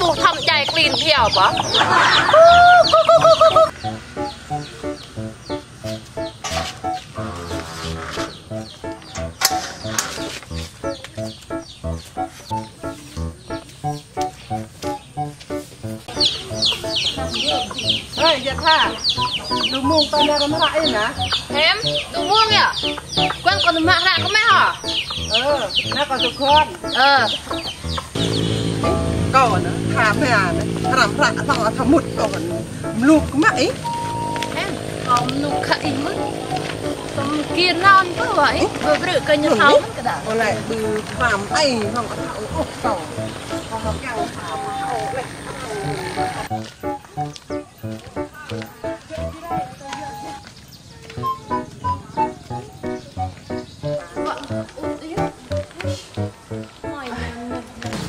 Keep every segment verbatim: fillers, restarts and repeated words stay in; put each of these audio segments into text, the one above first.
Ơ, thăm djai klin phiao pă. Ơi, Yă Tha, lu mông ta nao răm hră ih nă? Hiưm, lu mông yơh. Kơnơ̆ng kâo nao mă hră kơ meh hă? Ơ, nao kâo tŭ kơnơ̆ng. Ơ. Kâo anai, tha meh anai, răm hră tong atha mŭt kâo anai. Mluk mă ih. Em, kâo mluk kơ ih mơ̆n. Kâo mluk kiăng nao kơ wa ih, bơ brư̆ kơ ñu thâo mơ̆n kơ đa. Kâo lĕ ƀu pơhrăm ai hăng kâo thâo ôh kâo. Kâo kiăng pơhrăm kâo lĕ.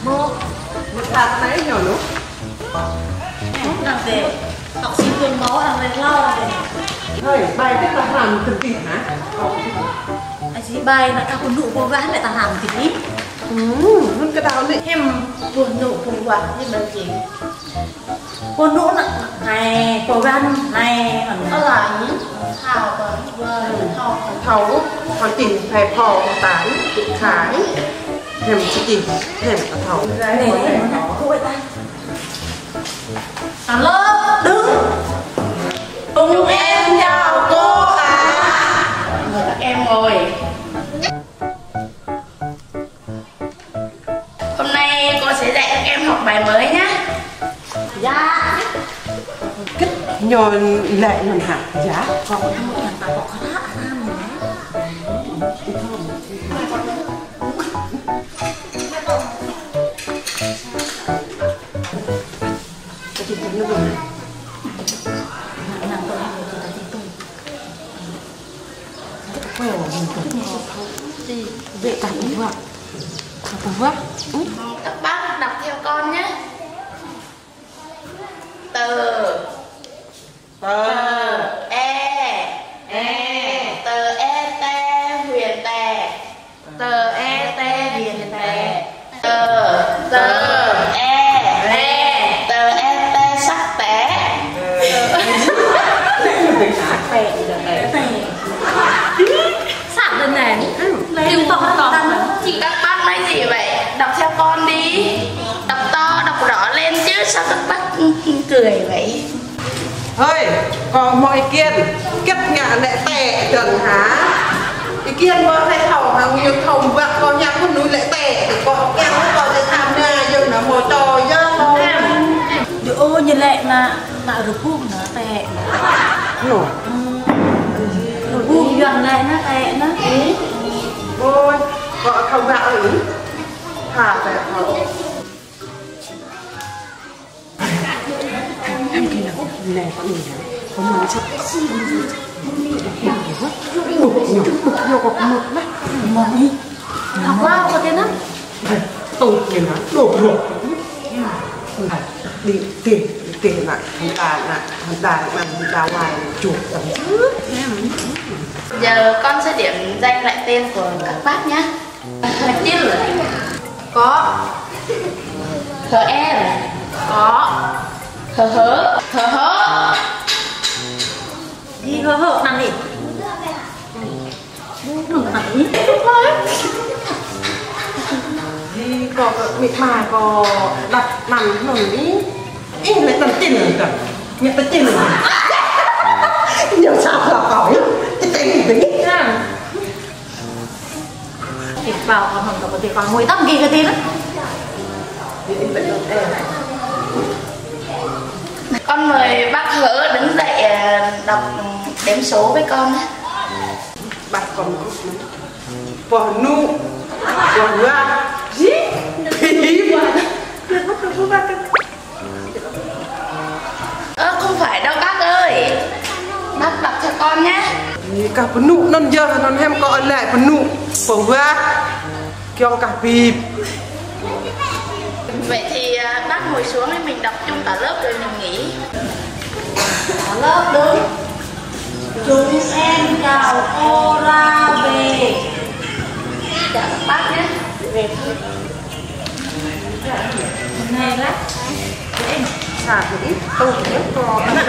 Mô, mŭt hră anai ñu lu. Hăng tê, tŏk si pun mâo hăng lĕ hlâo tê. Hơi, bai tê ta hrăm tơdih hă? Ơ, si bai nă kah pơnŭ pơwah lĕ ta hrăm tơdih. Hm, hŭn kơ đao lĕ. Hiưm pơnŭ pơwah lĕ mơ̆n či. Pô nŭ nă, hai, pô găn, hai, ơ, là thao, thao, thao, thao, thao, thao, thao, thao, thao, thao, thao, thao, thao, thao. Nè, nè, nè, cô ấy ta. Alo, đứng. Chúng em chào cô ạ. Các em ngồi. Hôm nay cô sẽ dạy các em học bài mới nhé. Dạ. Kĭt ñu lĕ mơ̆n hă? Dạ. Con không có thằng ta có khá lắm. Các bác đọc theo con nhé. Tơ. Tơ. E. E. Tơ e te, huyền tè. Tơ e te, huyền tè. Tơ, tơ, e, e, tơ e te sắc tẻ. Sắc tẻ. Sắc tẻ. Sắc tẻ. Các bác nói gì vậy? Đọc theo con đi. Đọc to, đọc rõ lên chứ sao các bác cười vậy? Hơi, kâo hmâo ý kiến, kĕt ngă lĕ tĕ dơ̆ng hă? Ý kiến mơ̆ thâo hăng ñu thâo ƀă kâo ñă kơ nuih lĕ tĕ, kâo kiăng kâo dê tham na, yơh nă hmâo čô yơh kâo. Yơh ơ ñu lĕ nă, nă rơbuh nă tĕ. Nô. Rơbuh Yuan lĕ nă tĕ nă. Ôi, kâo thâo ƀă ơi. Tha tĕ kâo. Đi, đi, đi, nă, hăng ta, nă, hăng ta, nă, hăng ta, wai, chuột, tầm. Giờ con sẽ điểm danh lại tên của các bác nhé. Hơ Chil. Có. Hơ Em. Có. Hơ Hơ. Hơ Hơ. Đi Hơ Hơ năn đi. Năn đi. Đi kâo kơ mĭ ma kâo đăp năn năn đi. Ih, lĕ tăn Chil kơ. Ñu tăn Chil. Ñu sa pla kâo. Tăn Chil đi. Thịt bào còn hồng tập thể còn mùi tắm ghi cái tin á. Con mời bác Hứa đứng dậy, ờ, đọc đếm số với con nhé. Bác con. Pô nŭ, pô wa. Gì? Phi. Ơ, không phải đâu bác ơi. Bác đọc cho con nhé. Ih, kah pơnŭ năn yơh, năn hiưm kâo lĕ pơnŭ. Pô wa. Kiăng kah phi. Vậy thì, à, bác ngồi xuống, mình đọc chung cả lớp rồi mình nghỉ. Cả lớp đúng. Chúng em chào cô ra về. Chào các bác nhé. Về thôi. Anai lah. Ih, sa ih, tuh, yơh, kâo ană